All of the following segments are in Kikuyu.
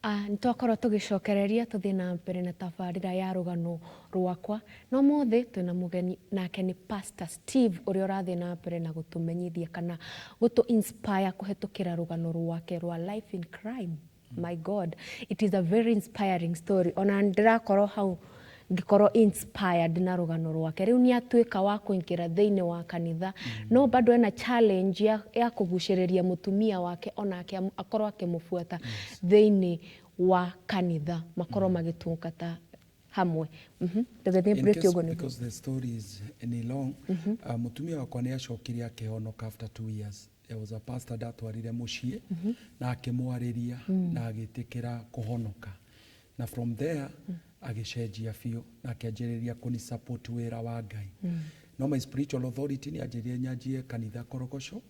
Nĩ twakorwo tũgĩcokereria tũthiĩ na mbere na tabarĩra ya Rũgano Rwakwa. Na ũmũthĩ twĩna mũgeni nake nĩ Pastor Steve ũrĩa ũrathiĩ na mbere na gũtũmenyithia kana gũtũ inspire kũhetũkĩra rũgano rwake rwa life in crime. My God, it is a very inspiring story. Ona ndĩrakorwo hau ngĩkorwo inspired na rũgano rwake. Rĩu nĩ atuĩka wa kũingĩra thĩinĩ wa kanitha, no bado ena challenge ya kũgucĩrĩria mũtumia wake onake akorwo akĩmũbuata thĩinĩ wa kanitha, makorwo magĩtungata hamwe. Tũgĩthiĩ In break case, ũguo nĩguo. Because the story is any long, mũtumia wakwa nĩ acokire akĩhonoka after 2 years. There was a pastor ndatwarire mũciĩ na akĩmwarĩria na agĩtĩkĩra kũhonoka, na from there agĩcenjia biũ na akĩanjĩrĩria kũni support wĩra wa Ngai. No my spiritual authority nĩ anjĩrire nyanjie kanitha Korogoco,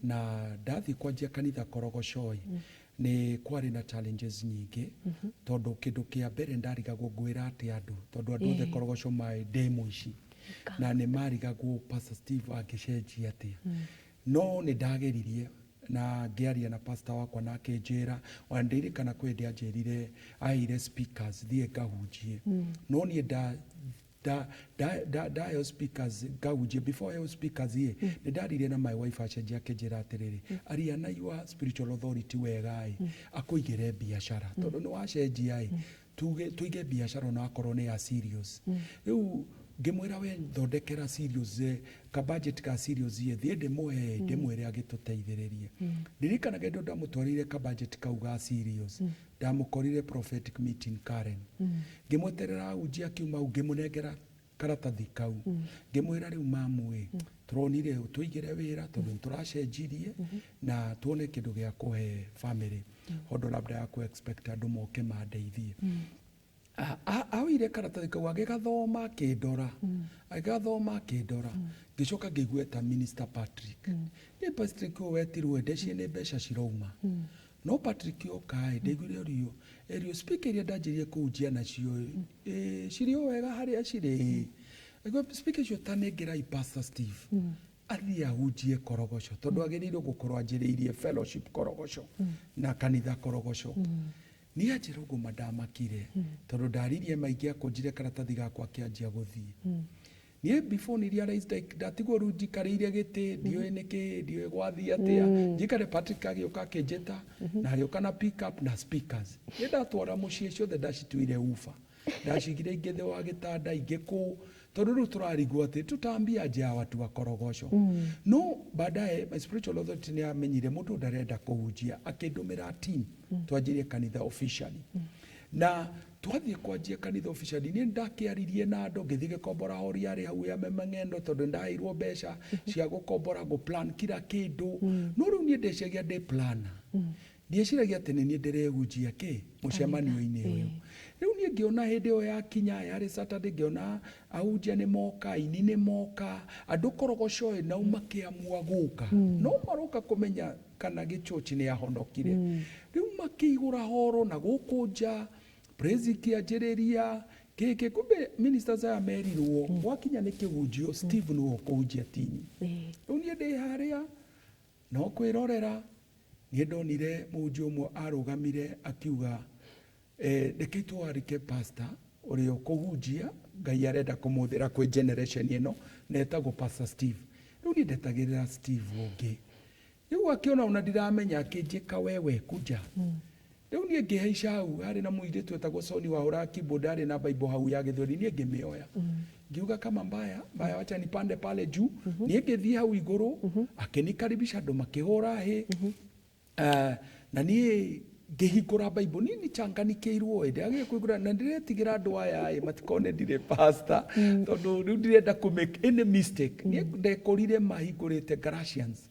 na ndathiĩ kwanjia kanitha Korogoco ĩ, nĩ kwarĩ na challenges nyingĩ, tondũ kĩndũ kĩa mbere ndarigagwo ngwĩra atĩa andũ, tondũ andũ othe Korogoco maĩ ndĩ mũici na nĩ marigagwo Pastor Steve angĩcenjia atĩa. No nĩ ndageririe na ngĩaria na pastor wakwa na akĩnjĩra, ona ndirikana kwĩ hĩndĩ anjĩrire, aheire speakers thiĩ ngahunjie. No niĩ nda nda nda nda ndaheo speakers ngahunjie, before heo speakers ĩ, nĩ ndaririe na my wife, acenjia akĩnjĩra atĩrĩrĩ, "Aria na your spiritual authority wega ĩ, akũigĩre biacara, tondũ nĩ wacenjia ĩ, tuge tuige biacara ona akorwo nĩ ya serious." Rĩu ngĩmwĩra, "We thondekera serious ka budget ka serious ĩ, thiĩ ndĩmũhe, ndĩmwĩre agĩtũteithĩrĩrie." Ndirikanaga hĩndĩ ĩyo ndamũtwarĩire ka budget kau ga serious, ndamũkorire prophetic meeting Karen, ngĩmweterera ahunjia akiuma hau, ngĩmũnengera karatathi kau, ngĩmwĩra, "Rĩu mamu ĩ, tũronire tũigĩre wĩra tondũ nĩ tũracenjirie na tuone kĩndũ gĩa kũhe family, hondo labda ya ku expect andũ moke mandeithie." Aoire karatathi kau, agĩgathoma, akĩndora, agĩgathoma, akĩndora. Ngĩcoka ngĩigua eta Minister Patrick. Nĩ Patrick ũyũ wetirwo, ndecirie nĩ mbeca cirauma, no Patrick oka ĩ, ndaiguire orio erio, "Speaker iria ndanjirie kũhunjia nacio ĩ, cirĩ o wega harĩa cirĩ. Aigua speaker icio, ta nengerai Pastor Steve athiĩ ahunjie Korogoco, tondũ agĩrĩirwo gũkorwo anjĩrĩirie fellowship Korogoco na kanitha Korogoco." Niĩ anjĩra ũguo ma ndamakire, tondũ ndaririe maingĩ, akũnjire karatathi gakwa, akĩanjia gũthiĩ. Niĩ before ni realized like ndatigwo rĩu njikarĩire gĩtĩ, ndiũĩ nĩkĩ, ndiũĩ gwathiĩ atĩa. Njikare, Patrick agĩũka akĩnjĩta na agĩũka na pick up na speakers. Niĩ ndatwara mũciĩ, ciothe ndacituire uba, ndacigire ingĩ thĩ wa gĩtanda, ingĩ kũ, tondũ rĩu tũrarigwo atĩ tutaambia nja ya watu wa Korogoco. No baadaye my spiritual authority nĩ amenyire mũndũ ndarenda kũhunjia, akĩndũmĩra team twanjirie kanitha officially. Na twathiĩ kwanjia kanitha officially, niĩ ndakĩaririe na andũ, ngĩthiĩ gĩkombora hori yarĩ hau ya Memang'endo, tondũ nĩndaheirwo mbeca cia gũkombora, gũ plan kila kĩndũ. No rĩu niĩ ndeciagia ndĩ planner, ndieciragia atĩ nĩ niĩ ndĩrehunjia kĩ mũcemanio-inĩ ũyũ. Rĩu niĩ ngĩona hĩndĩ ĩyo yakinya, yarĩ Saturday, ngĩona ahunjia nĩ moka, aini nĩ moka, andũ Korogoco ĩ nao makĩamua gũka, no maroka kũmenya kana gĩchũchi nĩ ahonokire. Rĩu makĩihũra horo na gũkũ nja, praise ikĩanjĩrĩria kĩkĩ. Kumbe ministers aya merirwo gwakinya nĩ kĩhunjio, Steve nĩwe ũkũhunjia tini. Rĩu niĩ ndĩ harĩa no kwĩrorera. Niĩ ndonire mũhunjia ũmwe arũgamire akiuga, "Reke twarĩke pastor ũrĩa ũkũhunjia, Ngai arenda kũmũhũthĩra kwĩ generation ĩno, na etagwo Pastor Steve." Rĩu niĩ ndetagĩrĩra Steve ũngĩ. Rĩu akĩona ona ndiramenya, akĩnjĩka, "Wewe kuja." Rĩu niĩ ngĩhaica hau, harĩ na mũirĩtu wetagwo Soni wahũraga keyboard, harĩ na Bible hau ya Gĩthweri. Niĩ ngĩmĩoya, ngiuga, "Kama mbaya mbaya, wacha nipande pale juu." Niĩ ngĩthiĩ hau igũrũ, akĩnikaribisha, andũ makĩhũra hĩ. Na niĩ ngĩhingũra Bible. Niĩ nichanganikĩirwo ĩ, ndĩragĩrĩire kũhingũra na ndĩretigĩra andũ aya ĩ matikone ndirĩ pastor, tondũ rĩu ndirenda kũ make any mistake. Niĩ ndekorire mahingũrĩte Galatians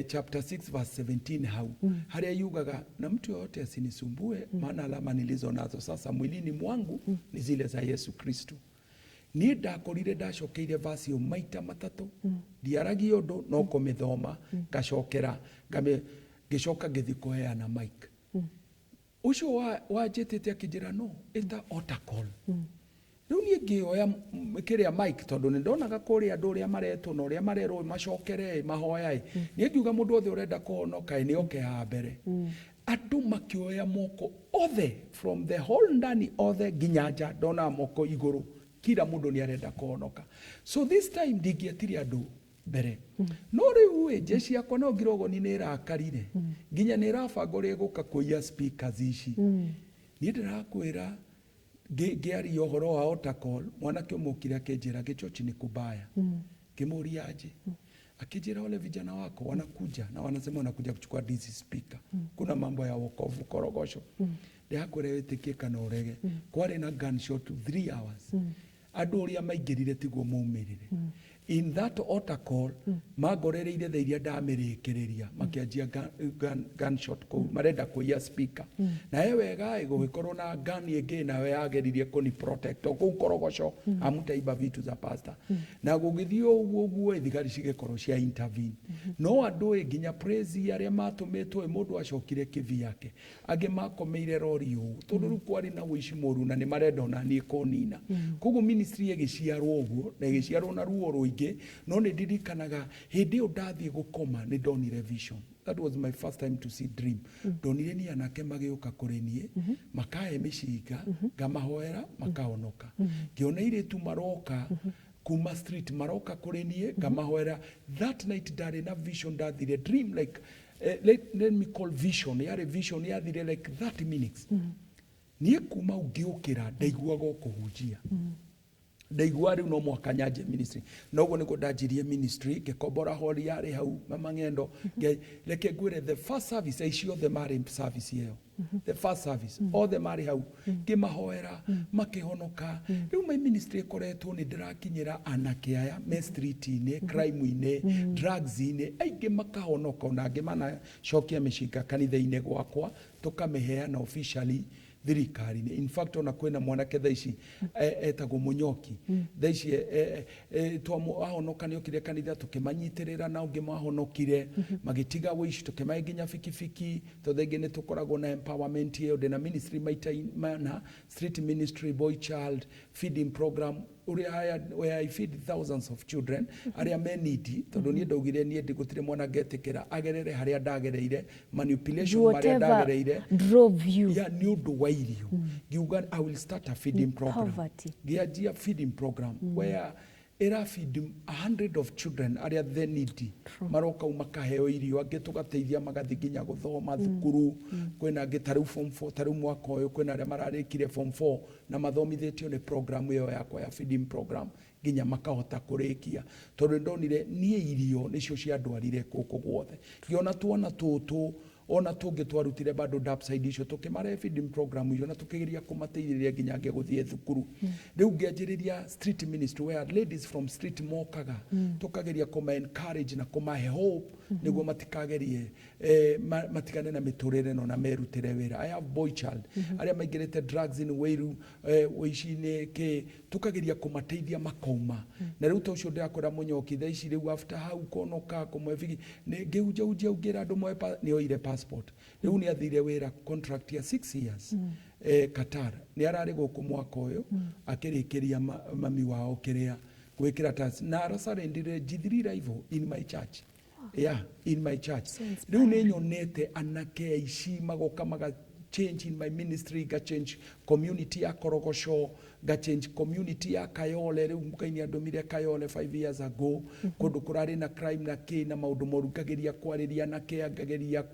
chapter 6 verse 17, hau harĩa yugaga, "Na mtu yoyote asinisumbue, maana alama nilizo nazo sasa mwilini mwangu ni zile za Yesu Kristo." Niĩ ndakorire ndacokeire verse ĩyo maita matatũ, ndiaragia ũndũ, no kũmĩthoma ngacokera ngĩcoka ngĩthiĩ kũheana mic. Ũcio wanjĩtĩte akĩnjĩra, "No ĩta altar call." Rĩu niĩ ngĩoya kĩrĩa mic, tondũ nĩ ndonaga kũrĩa andũ ũrĩa maretwo na ũrĩa marerwo macokere mahoya ĩ. Niĩ ngiuga mũndũ wothe ũrenda kũhonoka ĩ, nĩ oke haha mbere. Andũ makĩoya moko othe from the hall ndani, othe nginya nja, ndonaga moko igũrũ, kila mũndũ nĩ arenda kũhonoka. So this time ndingĩetire andũ mbere, no rĩu ĩ, jeshi yakwa no ngirogoni nĩ ĩrakarire, nginya nĩ ĩrabanga ũrĩa ĩgũka kũiya speakers ici. Niĩ ndĩrakwĩra, ngĩaria ũhoro wa altar call, mwanake ũmwe okire akĩnjĩra, "Gĩchochi ni kubaya." Ngĩmũria aje. Akĩnjĩra, "Wale vijana wako wanakuja na wanasema wanakuja kuchukua DC speaker, kuna mambo ya wokovu Korogosho." Ndĩrakwĩra, wĩtĩkie kana ũrege, kwarĩ na gunshot 3 hours. Andũ ũrĩa maingĩrire tiguo maumĩrire in that altar call. Mangorereire thaa iria ndamĩrĩkĩrĩria, makĩanjia gunshot kũu, marenda kũiya speaker. Na he wega ĩ, gũgĩkorwo na gun ĩngĩ nayo yageririe kũni protect o kũu Korogosho, amutaiba vitu za pastor. Na gũgĩthiĩ o ũguo ũguo ĩ, thigari cigĩkorwo cia intervene. No andũ ĩ, nginya praise arĩa matũmĩtwo ĩ, mũndũ acokire kĩbi yake, angĩ makomeire rori ũũ, tondũ rĩu kwarĩ na ũici mũru na nĩ marenda ona niĩ kũnina. Koguo ministry ĩgĩciarwo ũguo, na ĩgĩciarwo na ruo rũingĩ. No nĩ ndirikanaga hĩndĩ ĩyo ndathiĩ gũkoma, nĩ ndonire vision. That was my first time to see dream. Ndonire niĩ anake magĩũka kũrĩ niĩ, makahe mĩcinga, ngamahoera, makahonoka. Ngĩona airĩtu maroka kuma street, maroka kũrĩ niĩ, ngamahoera. That night ndarĩ na vision, ndathire dream like let me call vision, yarĩ vision yathire like 30 minutes. Niĩ kuma u ngĩũkĩra, ndaiguaga o kũhunjia, ndaigua rĩu no mũhaka nyanjie ministry. Na ũguo nĩguo ndanjirie ministry, ngĩkombora hall yarĩ hau Mama Ng'endo. Reke ngwĩre, the first service, aici othe marĩ service ĩyo, the first service othe marĩ hau, ngĩmahoera, makĩhonoka. Rĩu my ministry ĩkoretwo nĩ ndĩrakinyĩra anake aya me street-inĩ, crime-inĩ, drugs-inĩ, aingĩ makahonoka, ona angĩ manacokia mĩcinga kanitha-inĩ gwakwa, tũkamĩheana officially thirikari-inĩ. In fact, ona kwĩna mwanake thaa ici etagwo Mũnyoki, thaa ici ahonoka, nĩ okire kanitha, tũkĩmanyitĩrĩra, na ũngĩ mahonokire magĩtiga wĩici, tũkĩmahe nginya bikibiki, tondũ aingĩ nĩ tũkoragwo na empowerment ĩyo. Ndĩna ministry maita mana: street ministry, boy child feeding program, ũrĩa haya where I feed thousands of children arĩa me needy, tondũ niĩ ndaugire niĩ gũtirĩ mwana ngetĩkĩra agerere harĩa ndagereire, manipulation marĩa Whatever ndagereire drove you. Ya nĩ ũndũ wa irio, ngiuga I will start a feeding program. Poverty. Ngĩanjia feeding program where ĩra feed 100 of children arĩa the needy, maroka u makaheo irio, angĩ tũgateithia magathiĩ nginya gũthoma thukuru. Kwĩna angĩ ta rĩu form 4, ta rĩu mwaka ũyũ kwĩna arĩa mararĩkire form 4 na mathomithĩtio nĩ program ĩyo yakwa ya feeding program nginya makahota kũrĩkia, tondũ ndonire niĩ irio nĩcio ciandwarire gũkũ guothe. Ngĩona tuona tũtũ ona tũngĩ twarutire bado dark side icio, tũkĩmarehe feeding program icio na tũkĩgeria kũmateithĩrĩria nginya angĩ gũthiĩ thukuru. Rĩu ngĩanjĩrĩria street ministry where ladies from street mokaga, tũkageria kũma encourage na kũmahe hope nĩguo matikagerie matigane na mĩtũrĩre ĩno na merutĩre wĩra. I have boy child arĩa maingĩrĩte drugs in wĩiru, ũici-inĩ kĩ, tũkageria kũmateithia makauma. Na rĩu ta ũcio ndĩrakwĩra Mũnyoki thaa ici, rĩu after hau konoka kũmwe bigi nĩ ngĩhunjahunjia, ngĩra andũ moe nĩ oire passport, rĩu nĩ athire wĩra contract ya 6 years Qatar. Nĩ ararĩ gũkũ mwaka ũyũ akĩrĩkĩria mami wao kĩrĩa gwĩkĩra tas na arasurrenderire G3 rival in my church. Yeah, in my church. So rĩu nĩ nyonete anake aici magoka maga change in my ministry, ga change community ya Korogoco, ga change community ya Kayole. Rĩu Ngai nĩ andũmire Kayole 5 years ago, kũndũ kũrarĩ na crime na kĩ na maũndũ moru. Ngageria kwarĩria anake, ngageria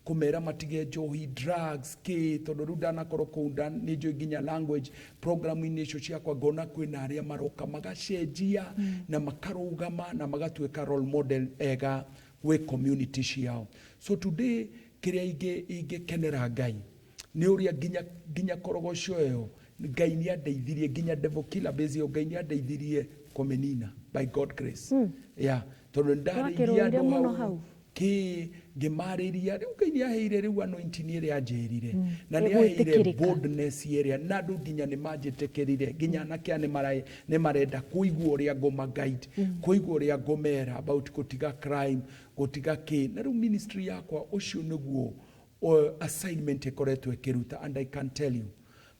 kũmera matige njohi, drugs, kĩ, tondũ rĩu ndanakorwo kũu nĩ njũĩ nginya language. Program-inĩ icio ciakwa ngona kwĩna arĩa maroka magacenjia na makarũgama na magatuĩka role model ega gwĩ community ciao. So today kĩrĩa ingĩkenera Ngai nĩ ũrĩa nginya Korogoco ĩyo Ngai nĩ andeithirie, nginya devil killer base ĩyo Ngai nĩ andeithirie kũmĩnina by God grace. Yeah, tondũ nĩ ndarĩirie Wakĩrũire andũ mũno hau hau. kĩ, ngĩmarĩria. Rĩu Ngai nĩ aheire rĩu anointing ĩrĩa anjĩrire, na nĩ aheire Ĩgwĩtĩkĩrĩka. boldness ĩrĩa, na andũ nginya nĩ manjĩtĩkĩrire, nginya anake aya nĩ marenda kũigua ũrĩa ngũma guide, kũigua ũrĩa ngũmera about gũtiga crime, gũtiga kĩ. Na rĩu ministry yakwa ũcio nĩguo assignment ĩkoretwo ĩkĩruta. And I can tell you,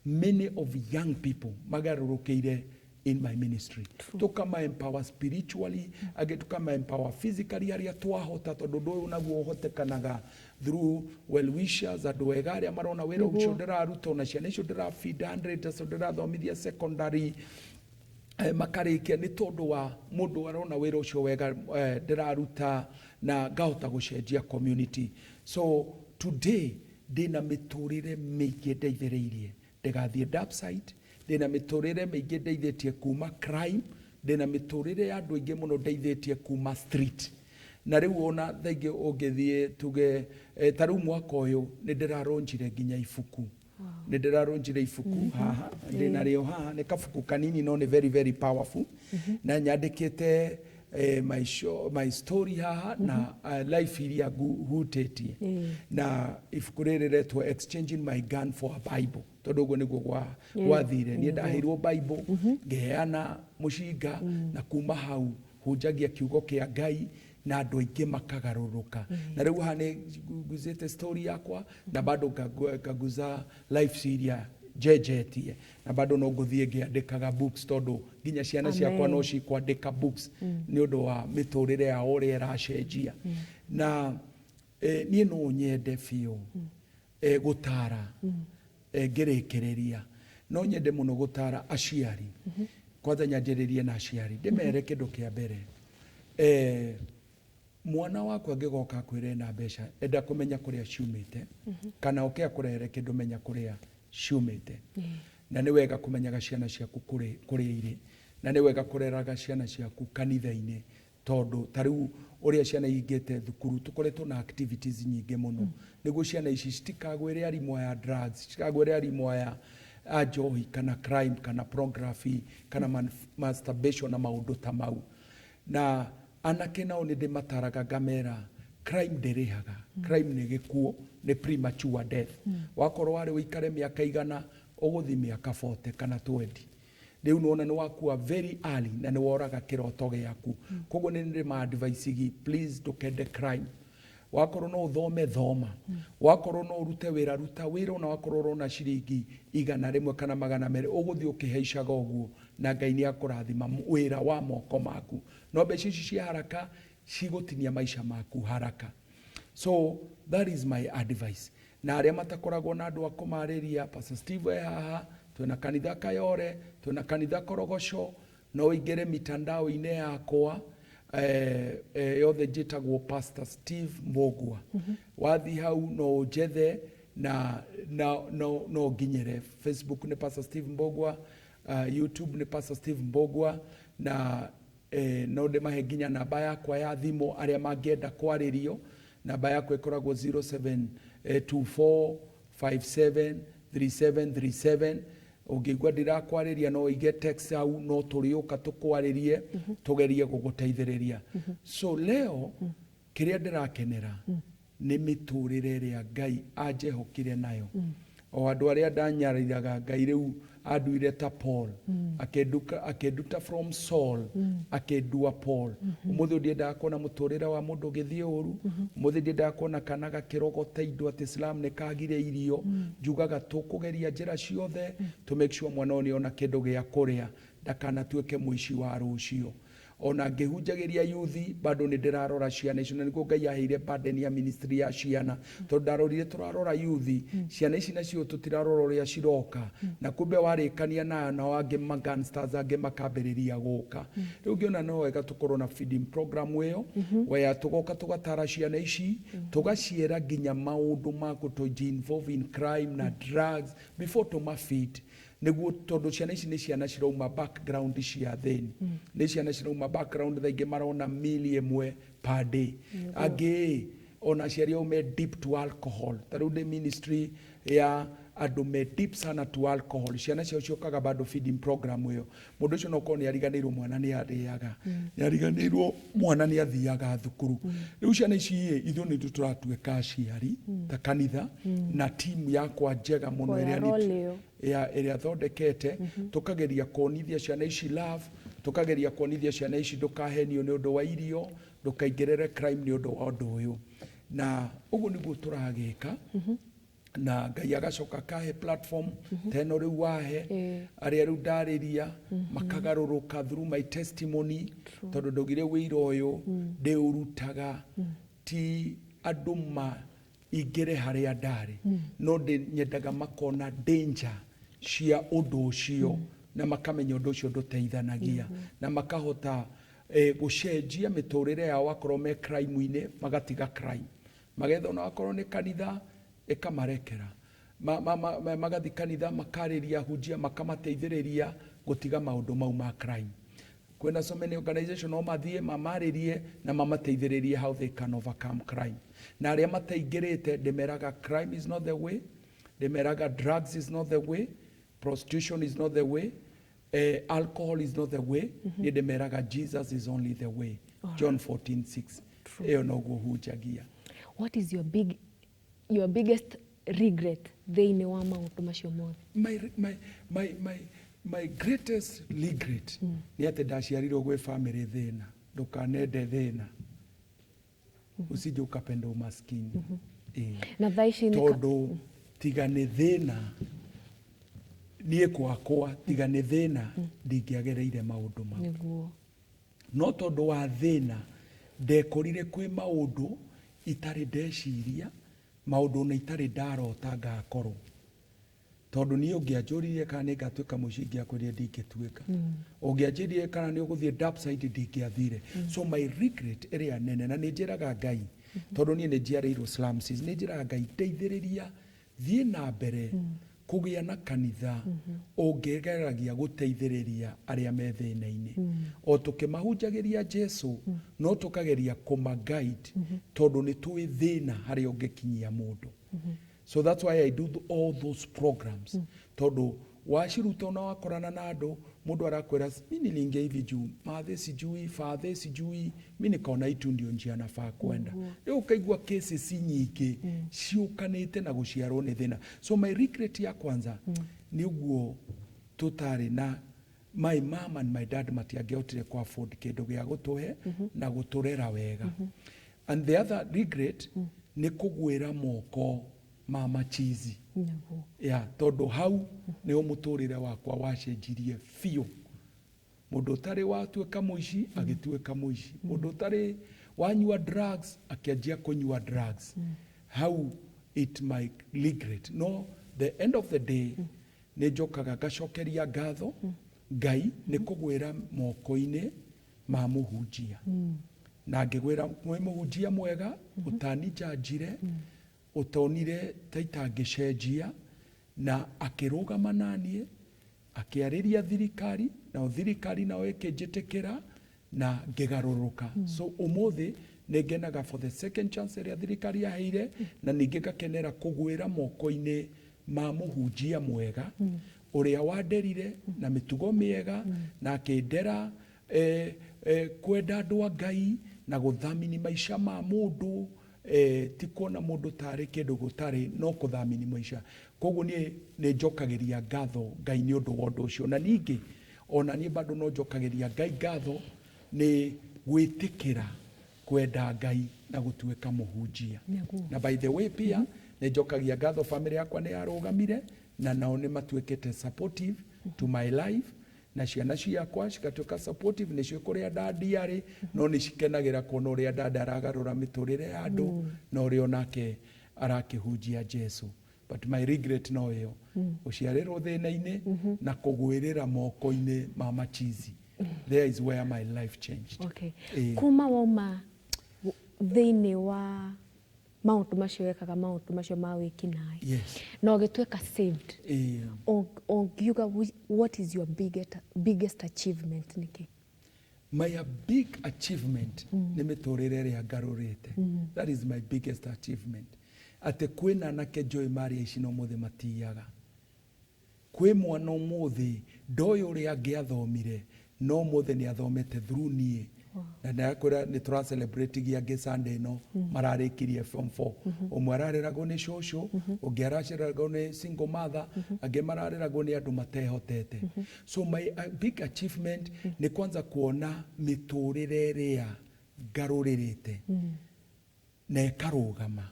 Many of young people magarũrũkĩire in my ministry, tukama empower spiritually, angĩ tukama empower physically harĩa twahota, tondũ ũndũ ũyũ naguo ũhotekanaga through well wishers, andũ ega arĩa marona wĩra ũcio ndĩraruta, ona ciana icio ndĩra feed 100, acio ndĩrathomithia secondary, makarĩkia nĩ tondũ wa mũndũ arona wĩra ũcio wega ndĩraruta na ngahota gũcenjia community. So today ndĩna mĩtũrĩre mĩingĩ ndeithĩrĩirie ndĩgathiĩ dark side, ndĩna mĩtũrĩre mĩingĩ ndeithĩtie kuma crime, ndĩna mĩtũrĩre ya andũ aingĩ mũno ndeithĩtie kuma street. Na rĩu ona thaingĩ ũngĩthiĩ tuge ta rĩu mwaka ũyũ nĩ ndĩraronjire nginya ibuku, nĩ ndĩraronjire ibuku haha ndĩnarĩo haha, nĩ kabuku kanini no nĩ very very powerful, na nyandĩkĩte my, show, my story haha na life iria hutĩtie. Na ibuku rĩrĩ retwo "Exchanging My Gun for a Bible", tondũ ũguo nĩguo gwathire. Niĩ ndaheirwo Bible, ngĩheana mũcinga, na kuma hau hunjagia kiugo kĩa Ngai na andũ aingĩ makagarũrũka. Na rĩu haha nĩ nguzĩte story yakwa na bado ngaguza life iria njenjetie, na bado no ngũthiĩ ngĩandĩkaga books, tondũ nginya ciana ciakwa no cikwandĩka books nĩ ũndũ wa mĩtũrĩre yao ũrĩa ĩracenjia. Na niĩ no nyende biũ gũtara, ngĩrĩkĩrĩria, no nyende mũno gũtara aciari. Kwanza nyanjĩrĩrie na aciari, ndĩmere kĩndũ kĩa mbere, mwana waku angĩgoka akwĩre na mbeca, enda kũmenya kũrĩa ciumĩte, kana oke akũrehere kĩndũ, menya kũrĩa ciumĩte. Na nĩ wega kũmenyaga ciana ciaku kũrĩa irĩ, na nĩ wega kũreraga ciana ciaku kanitha-inĩ, tondũ ta rĩu ũrĩa ciana ingĩte thukuru tũkoretwo na activities nyingĩ mũno nĩguo ciana ici citikagwĩre arimũ aya drugs, citikagwĩre arimũ aya a njohi kana crime kana pornography kana masturbation na maũndũ ta mau. Na anake nao nĩ ndĩmataraga ngamera crime ndĩrĩhaga. Crime nĩ gĩkuũ, nĩ premature death. Wakorwo warĩ ũikare mĩaka 100, ũgũthi mĩaka 40 kana 20. Rĩu nĩwona nĩ wakua very early na nĩ woraga kĩroto gĩaku. Koguo nĩ ndĩ ma advice, please ndũkende crime. Wakorwo no ũthome, thoma. Wakorwo no ũrute wĩra, ruta wĩra. Ona wakorwo ũrona ciringi 100 kana 200, ũgũthiĩ ũkĩhaicaga ũguo na Ngai nĩ akũrathima wĩra wa moko maku. No mbeca ici cia haraka cigũtinia maica maku haraka. So that is my advice. Na arĩa matakoragwo na andũ a kũmarĩria, Pastor Steve e haha, twĩna kanitha Kayore, twĩna kanitha Korogoco. No ũingĩre mitandao-inĩ yakwa yothe, njĩtagwo Pastor Steve Mbũgua. Wathiĩ hau no ũnjethe na no nginyĩre. Facebook nĩ Pastor Steve Mbũgua, YouTube nĩ Pastor Steve Mbũgua, na no ndĩmahe nginya namba yakwa ya thimũ arĩa mangĩenda kwarĩrio. Namba yakwa ĩkoragwo 0724573737. Ũngĩigua ndirakwarĩria, no ũige text hau, no tũrĩũka tũkwarĩrie, tũgerie gũgũteithĩrĩria. So leo kĩrĩa ndĩrakenera nĩ mĩtũrĩre ĩrĩa Ngai anjehokire nayo. O andũ arĩa ndanyariraga, Ngai rĩu anduire ta Paul, akĩnduta from Saul akĩndua Paul. Ũmũthĩ ndiendaga kuona mũtũrĩre wa mũndũ ũgĩthiĩ ũru. Ũmũthĩ ndiendaga kuona kana gakĩrogota indo atĩ Islam nĩ kagire irio. Njugaga tũkũgeria njĩra ciothe to make sure mwana ũyũ nĩona kĩndũ gĩa kũrĩa, ndakanatuĩke mũici wa rũciũ. Ona ngĩhunjagĩria yuthi, bado nĩ ndĩrarora ciana icio, na nĩguo Ngai aheire burden ya ministry ya ciana, tondũ ndarorire tũrarora yuthi, ciana ici nacio tũtirarora ũrĩa ciroka, na kumbe warĩkania nayo nao angĩ ma gangsters angĩ makambĩrĩria gũka. Rĩu ngĩona no wega tũkorwo na feeding program ĩyo wea tũgoka tũgatara ciana ici, tũgaciĩra nginya maũndũ ma gũtũ involve in crime na drugs before tũma feed, nĩguo tondũ ciana ici nĩ ciana cirauma background cia thĩni, nĩ ciana cirauma background thaa ingĩ marona mili 1 per day, angĩ ona aciari ao me deep to alcohol. Ta rĩu ndĩ ministry ya andũ me deep sana to alcohol, ciana ciao ciũkaga bado feeding program ĩyo. Mũndũ ũcio no korwo nĩ ariganĩirwo mwana nĩ arĩaga, nĩ ariganĩirwo mwana nĩ athiaga thukuru. Rĩu ciana ici ĩ, ithuĩ nĩ tũratuĩka aciari ta kanitha na timu yakwa njega mũno Kuoya ĩrĩa role ĩyo. Ya ĩrĩa thondekete, tukageria kuonithia ciana ici love, tukageria kuonithia ciana ici ndũkahenio nĩ ũndũ wa irio, ndũkaingĩrĩre crime nĩ ũndũ wa ũndũ ũyũ. Na ũguo nĩguo tũragĩka. Na Ngai agacoka akahe platform ta ĩno rĩu wahe arĩa rĩu ndarĩria makagarũrũka through my testimony, tondũ ndaugire wĩira ũyũ ndĩũrutaga ti andũ ma ingĩre harĩa ndarĩ, no ndĩ nyendaga makona danger cia ũndũ ũcio na makamenya ũndũ ũcio ndũteithanagia na makahota gũcenjia mĩtũrĩre yao. Akorwo me crime-inĩ, magatiga crime, magetha ona akorwo nĩ kanitha ĩkamarekera, magathi kanitha, makarĩria hunjia, makamateithĩrĩria gũtiga maũndũ mau ma crime. Kwĩna so many organization, no mathiĩ mamarĩrie na mamateithĩrĩrie how they can overcome crime. Na arĩa mataingĩrĩte, ndĩmeraga crime is not the way, ndĩmeraga drugs is not the way, prostitution is not the way, alcohol is not the way. Niĩ ndĩmeraga Jesus is only the way, John 14:6. Ĩyo noguo hunjagia. What is your biggest regret thĩinĩ wa maũndũ macio mothe? My greatest regret nĩ atĩ ndaciarirwo gwĩ family thĩna. Ndũkanende thĩna, usije ukapenda umaskini. Ĩĩ. Na thaa ici nĩ Tondũ tiga nĩ thĩna, niĩ gwakwa tiga nĩ thĩna ndingĩagereire maũndũ mau. No tondũ wa thĩna ndekorire kwĩ maũndũ itarĩ ndeciria, maũndũ ona itarĩ ndarota ngakorwo, tondũ niĩ ũngĩanjũririe kana nĩ ngatuĩka mũici, ingĩakwĩrire ndingĩtuĩka. Ũngĩanjĩrire kana nĩ ũgũthiĩ dark side, ndingĩathire. So my regret ĩrĩa nene, na nĩ njĩraga Ngai, tondũ niĩ nĩ njiarĩirwo slums, nĩ njĩraga Ngai, ndeithĩrĩria thiĩ na mbere kũgĩa na kanitha ũngĩgeragia gũteithĩrĩria arĩa me thĩna-inĩ, o tũkĩmahunjagĩria Jesu, no tũkageria kũma-guide, tondũ nĩ tũĩ thĩna harĩa ũngĩkinyia mũndũ. So that's why I do all those programs, tondũ waciruta ona wakorana na andũ, mũndũ arakwĩra, "Mi niliingia hivi juu mathe sijui, fathe sijui, mi nikaona hii tu ndio njia nafaa kwenda." Rĩu ũkaigua cases nyingĩ ciũkanĩte na gũciarwo nĩ thĩna. So my regret ya kwanza nĩ ũguo tũtarĩ na, my mom and my dad matiangĩhotire ku afford kĩndũ gĩa gũtũhe na gũtũrera wega. And the other regret nĩ kũgwĩra moko ma machizi. Ya, tondũ hau nĩho mũtũrĩre wakwa wacenjirie biũ. Mũndũ ũtarĩ watuĩka mũici agĩtuĩka mũici, mũndũ ũtarĩ wanyua drugs akĩanjia kũnyua drugs. Hau it my regret. No the end of the day nĩ njokaga ngacokeria ngatho Ngai nĩ kũgwĩra moko-inĩ ma mũhunjia, na ngĩgwĩra mwĩ mũhunjia mwega ũtaninjanjire, ũtonire ta itangĩcenjia, na akĩrũgama naniĩ akĩarĩria thirikari, nao thirikari nao ĩkĩnjĩtĩkĩra na ngĩgarũrũka. So ũmũthĩ nĩ ngenaga for the second chance ĩrĩa thirikari yaheire, na ningĩ ngakenera kũgwĩra moko-inĩ ma mũhunjia mwega ũrĩa wanderire na mĩtugo mĩega na akĩndera kwenda andũ a Ngai na gũthamini maica ma mũndũ, ti kuona mũndũ tarĩ kĩndũ gũtarĩ, no kũthamini maica. Koguo niĩ nĩ njokagĩria ngatho Ngai nĩ ũndũ wa ũndũ ũcio. Na ningĩ ona niĩ bado no njokagĩria Ngai ngatho nĩ gwĩtĩkĩra kwenda Ngai na gũtuĩka mũhunjia. Na by the way, pia nĩ njokagia ngatho family yakwa nĩ yarũgamire na nao nĩ matuĩkĩte supportive to my life, na ciana ciakwa cigatuĩka supportive. Nĩ ciũĩ kũrĩa dadi arĩ, no nĩ cikenagĩra kuona ũrĩa dada aragarũra mĩtũrĩre ya andũ na ũrĩa onake arakĩhunjia Jesu. But my regret no ĩyo, gũciarĩrwo thĩna-inĩ na kũgwĩrĩra moko-inĩ ma machizi. There is where my life changed. Ĩĩ. Kuma wauma thĩinĩ wa maũndũ macio wekaga, maũndũ macio ma wĩkinaĩ, na ũgĩtuĩka saved, ũngiuga what is your biggest achievement, nĩkĩ? My big achievement nĩ mĩtũrĩre ĩrĩa ngarũrĩte. That is my biggest achievement, atĩ kwĩna anake njũĩ marĩa ici na ũmũthĩ matiaga, kwĩ mwana ũmũthĩ ndoĩ ũrĩa angĩathomire, no ũmũthĩ nĩ athomete through niĩ. Na ndakwĩra nĩ tũra celebrate angĩ Sunday ĩno mararĩkirie form 4. Ũmwe arareragwo nĩ cũcũ, ũngĩ arareragwo nĩ single mother, angĩ marareragwo nĩ andũ matehotete. So my big achievement nĩ kwanza kuona mĩtũrĩre ĩrĩa ngarũrĩrĩte na ĩkarũgama.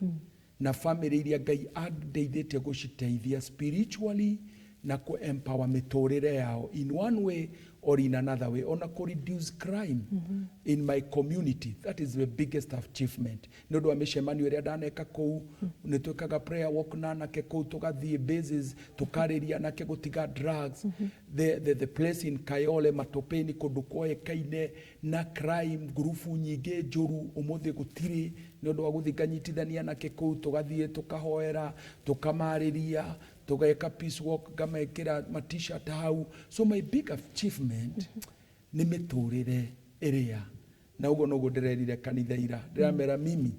Na family iria Ngai andeithĩtie gũciteithia spiritually na kũ empower mĩtũrĩre yao in one way or in another way, ona kũ reduce crime in my community, that is the biggest achievement. Nĩ ũndũ wa mĩcemanio ĩrĩa ndaneka kũu, nĩ twĩkaga prayer walk na anake kũu, tũgathiĩ bases, tũkarĩria anake gũtiga drugs. The place in Kayole, Matopeni, kũndũ kwoĩkaine na crime, ngurubu nyingĩ njũru, ũmũthĩ gũtirĩ, nĩ ũndũ wa gũthiĩ nganyitithania anake kũu, tũgathiĩ tũkahoera, tũkamarĩria, tũgeka peace walk, ngamekĩra ma T-shirt hau. So my big achievement nĩ mĩtũrĩre ĩrĩa, na ũguo noguo ndĩrerire kanitha ira, ndĩramera mimi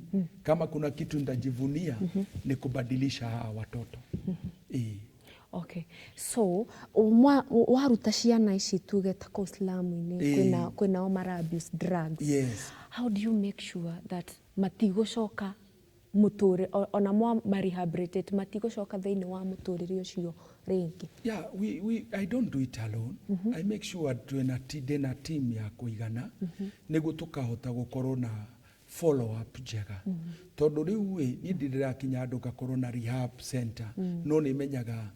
kama kuna kitu nitajivunia ni kubadilisha hawa watoto. Ĩĩ. Okay, so waruta ciana ici, tuge ta kũu slum-inĩ, kwĩnao mara abuse drugs, how do you make sure that matigũcoka mũtũrĩ ona mwa ma rehabilitate, matigũcoka thĩinĩ wa mũtũrĩre ũcio rĩngĩ? Yeah, I don't do it alone. I make sure ndĩna team ya kũigana nĩguo tũkahota gũkorwo na follow up njega, tondũ rĩu ĩ niĩ ndĩrakinya andũ ngakorwo na rehab center, no nĩ menyaga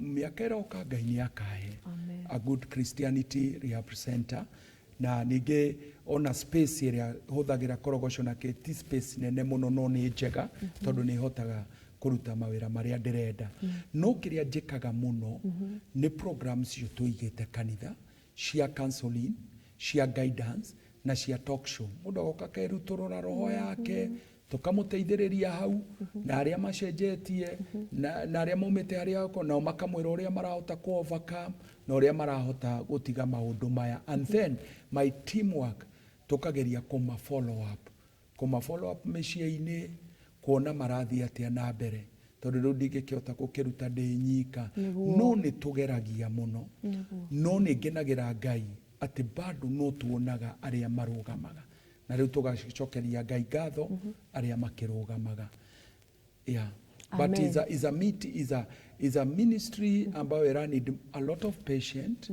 mĩaka ĩroka Ngai nĩ akahe Amen. a good Christianity rehab center. Na ningĩ ona space ĩrĩa hũthagĩra Korogocho na ti space nene mũno, no nĩ njega tondũ nĩ hotaga kũruta mawĩra marĩa ndĩrenda. No kĩrĩa njĩkaga mũno nĩ programs icio tũigĩte kanitha cia counseling, cia guidance na cia talk show. Mũndũ agoka akerutũrũra roho yake, tũkamũteithĩrĩria hau, na arĩa macenjetie na arĩa maumĩte harĩa ako nao makamwĩra ũrĩa marahota ku overcome na ũrĩa marahota gũtiga maũndũ maya. And then my teamwork, tũkageria kũma follow up mĩciĩ-inĩ, kuona marathiĩ atĩa na mbere, tondũ rĩu ndingĩkĩhota gũkĩruta ndĩ nyika. No nĩ tũgeragia mũno, no nĩ ngenagĩra Ngai atĩ bado no tuonaga arĩa marũgamaga, na rĩu tũgacokeria Ngai ngatho arĩa makĩrũgamaga. Yeah, but Amen. is a meet is a ministry ambayo ĩra need a lot of patient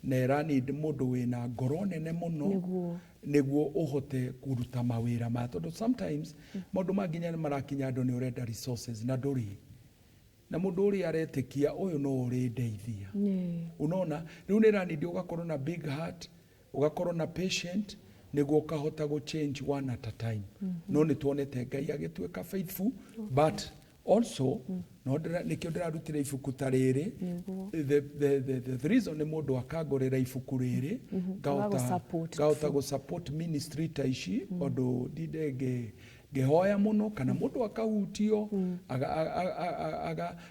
na ĩra need mũndũ wĩna ngoro nene mũno nĩguo ũhote kũruta mawĩra maya, tondũ sometimes maũndũ ma nginya nĩ marakinya andũ nĩ ũrenda resources na ndũrĩ na mũndũ ũrĩa aretĩkia ũyũ no ũrĩndeithia. Unaona, rĩu nĩ ĩranindi ũgakorwo na big heart, ũgakorwo na patient, nĩguo ũkahota gũ change one at a time. No nĩ tuonete Ngai agĩtuĩka faithful, but also no nĩkĩo ndĩrarutire ibuku ta rĩrĩ. The reason nĩ mũndũ akangũrĩra ibuku rĩrĩ, ngahota Agagũ-support. Ngahota gũ support ministry ta ici, ũndũ ndinde ngĩhoya mũno kana mũndũ akahutio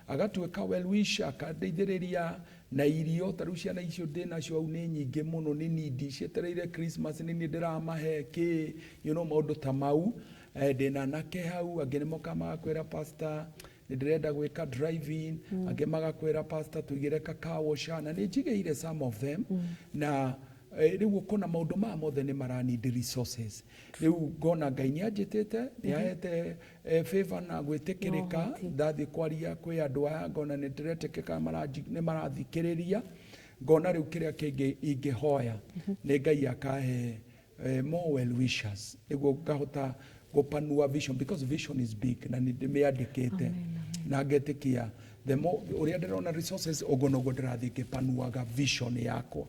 agatuĩka well wisher, akandeithĩrĩria na irio. Ta rĩu ciana icio ndĩ nacio hau nĩ nyingĩ mũno, nĩ nindi cietereire Christmas, nĩ niĩ ndĩramahe kĩ, maũndũ ta mau. Ndĩna anake hau angĩ nĩ mokaga magakwĩra, "Pastor, nĩ ndĩrenda gwĩka driving." Angĩ magakwĩra, "Pastor, tũigĩre kakawosha," na nĩ njigĩire some of them. Na rĩu ũkona maũndũ maya mothe nĩ mara need resources. Rĩu ngona Ngai nĩ anjĩtĩte, nĩ ahete favor na gwĩtĩkĩrĩka. Ũhoti. Ndathiĩ kwaria kwĩ andũ aya, ngona nĩ ndĩretĩkĩka, nĩ marathikĩrĩria. Ngona rĩu kĩrĩa kĩngĩ ingĩhoya nĩ Ngai akahe more well wishers nĩguo ngahota gũpanua vision, because vision is big na nĩ ndĩmĩandĩkĩte na ngetĩkia the more ũrĩa ndĩrona resources, ũguo noguo ndĩrathiĩ ngĩpanuaga vision yakwa,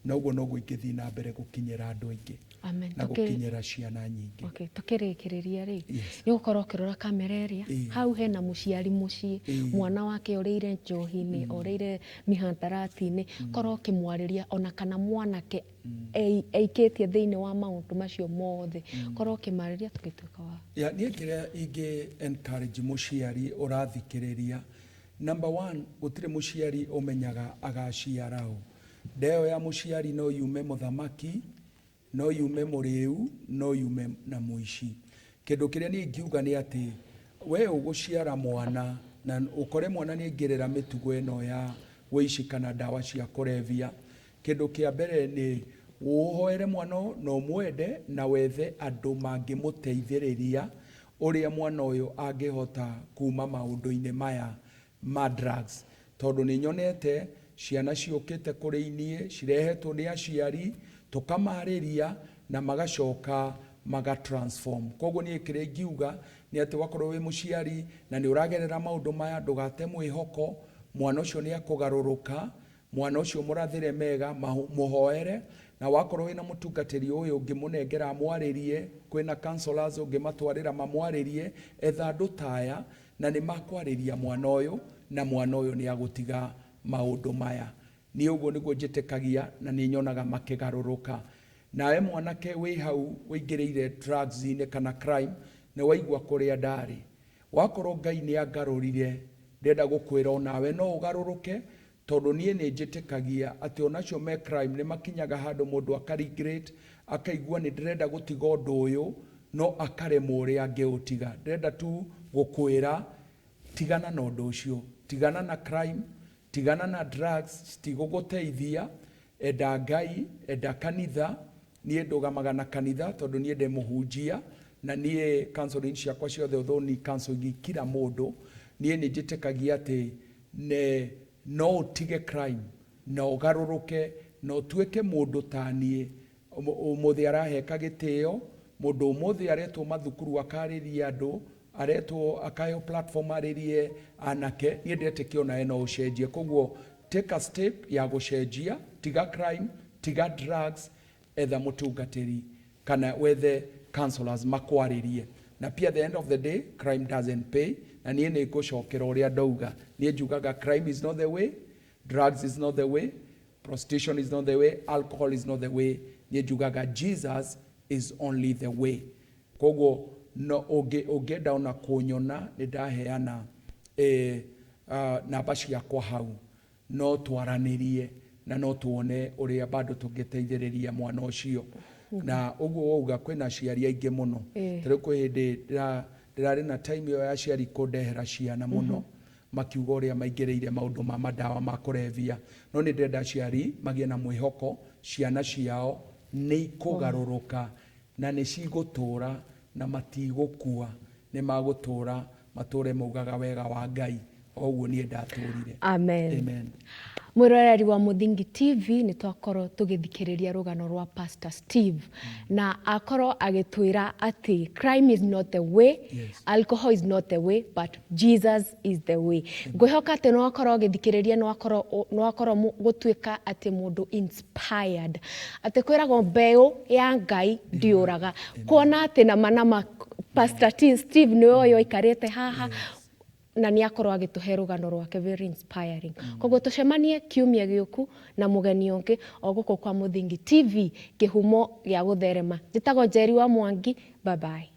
na ũguo noguo ingĩthiĩ na mbere gũkinyĩra andũ aingĩ Amen. na gũkinyĩra ciana nyingĩ. Okay, tukĩrĩkĩrĩria rĩ, Yes. nĩ ũgũkorwo ũkĩrora kamera ĩrĩa hau hena mũciari mũciĩ, mwana wake orĩire njohi-inĩ, orĩire mihadarati-inĩ, korwo ũkĩmwarĩria, ona kana mwanake eikĩtie thĩinĩ wa maũndũ macio mothe, korwo ũkĩmarĩria tũgĩtuĩka wa Ya, niĩ kĩrĩa ingĩ encourage mũciari ũrathikĩrĩria, number one, gũtirĩ mũciari ũmenyaga agaciara ũ. Ndeo ya mũciari no yume mũthamaki, no yume mũrĩu, no yume na mũici. Kĩndũ kĩrĩa niĩ ingiuga nĩ atĩ we ũgũciara mwana na ũkore mwana nĩ aingĩrĩra mĩtugo ĩno ya wĩici kana ndawa cia kũrebia, kĩndũ kĩa mbere nĩ ũhoere mwana ũyũ na ũmwende na wethe andũ mangĩmũteithĩrĩria ũrĩa mwana ũyũ angĩhota kuma maũndũ-inĩ maya ma drugs, tondũ nĩ nyonete ciana ciũkĩte kũrĩ niĩ cirehetwo nĩ aciari, tũkamarĩria na magacoka maga transform. Koguo niĩ kĩrĩa ingiuga nĩ Nĩ atĩ wakorwo wĩ mũciari na nĩ ũragerera maũndũ maya, ndũgate mwĩhoko, mwana ũcio nĩ akũgarũrũka, mwana ũcio mũrathĩre mega, mũhoere, na wakorwo wĩna mũtungatĩri ũyũ ũngĩmũnengera amwarĩrie, kwĩna counselors ũngĩmatwarĩra mamwarĩrie, etha andũ ta aya na nĩ makwarĩria mwana ũyũ, na mwana ũyũ nĩ agũtiga maũndũ maya. Niĩ ũguo nĩguo njĩtĩkagia na nĩ nyonaga makĩgarũrũka. Nawe mwanake wĩ hau ũingĩrĩire drugs-inĩ kana crime, nĩ waigua kũrĩa ndarĩ. Wakorwo Ngai nĩ angarũrire, ndĩrenda gũkwĩra onawe no ũgarũrũke, tondũ niĩ nĩ njĩtĩkagia atĩ onacio me crime nĩ makinyaga handũ mũndũ aka regret, akaigua nĩ ndĩrenda gũtiga ũndũ ũyũ, no akaremwo ũrĩa angĩũtiga. Ndĩrenda tu gũkwĩra tigana na ũndũ ũcio, tigana na crime, tigana na drugs, citigũgũteithia, enda Ngai, enda kanitha. Niĩ ndũgamaga na kanitha tondũ niĩ ndĩ mũhunjia, na niĩ counseling ciakwa ciothe, although ni counseling kila mũndũ, niĩ nĩ njĩtĩkagia atĩ no ũtige crime na ũgarũrũke na ũtuĩke mũndũ ta niĩ. Ũmũthĩ araheka gĩtĩo, mũndũ ũmũthĩ aretwo mathukuru akarĩria andũ, aretwo akaheo platform arĩrie anake, niĩ ndetĩkia onawe no ũcenjie. Koguo take a step ya gũcenjia, tiga crime, tiga drugs, etha mũtungatĩri kana wethe counselors makwarĩrie. Na pia at the end of the day, crime doesn't pay. Na niĩ nĩ ngũcokera ũrĩa ndauga, niĩ njugaga crime is not the way, drugs is not the way, prostitution is not the way, alcohol is not the way. Niĩ njugaga Jesus is only the way. Koguo no ũngĩenda ona kũnyona, nĩ ndaheana namba ciakwa hau, no twaranĩrie na no tuone ũrĩa bado tũngĩteithĩrĩria mwana ũcio. Na ũguo wauga kwĩna aciari aingĩ mũno. Ta rĩu kwĩ hĩndĩ ndĩrarĩ na time ĩyo ya aciari kũndehera ciana mũno, makiuga ũrĩa maingĩrĩire maũndũ ma madawa ma kũrebia. No nĩ ndĩrenda aciari magĩe na mwĩhoko ciana ciao nĩ ikũgarũrũka na nĩ cigũtũra na matigũkua, nĩ magũtũra matũre maugaga wega wa Ngai o ũguo niĩ ndatũrire. Amen. Amen. Mwĩroreri wa Mũthingi TV, nĩ twakorwo tũgĩthikĩrĩria rũgano rwa Pastor Steve, na akorwo agĩtwĩra atĩ crime is not the way, alcohol is not the way, but Jesus is the way. Ngwĩhoka atĩ nĩ wakorwo ũgĩthikĩrĩria, nĩ wakorwo gũtuĩka atĩ mũndũ inspired, atĩ kwĩragwo mbeũ ya Ngai ndĩũraga, kuona atĩ nama nama Pastor Steve nĩwe ũyũ aikarĩte haha, na nĩ akorwo agĩtũhe rũgano rwake very inspiring. Koguo tũcemanie kiumia gĩũku na mũgeni ũngĩ o gũkũ kwa Mũthingi TV, kĩhumo gĩa gũtherema. Njĩtagwo Njeri wa Mwangi, bye bye.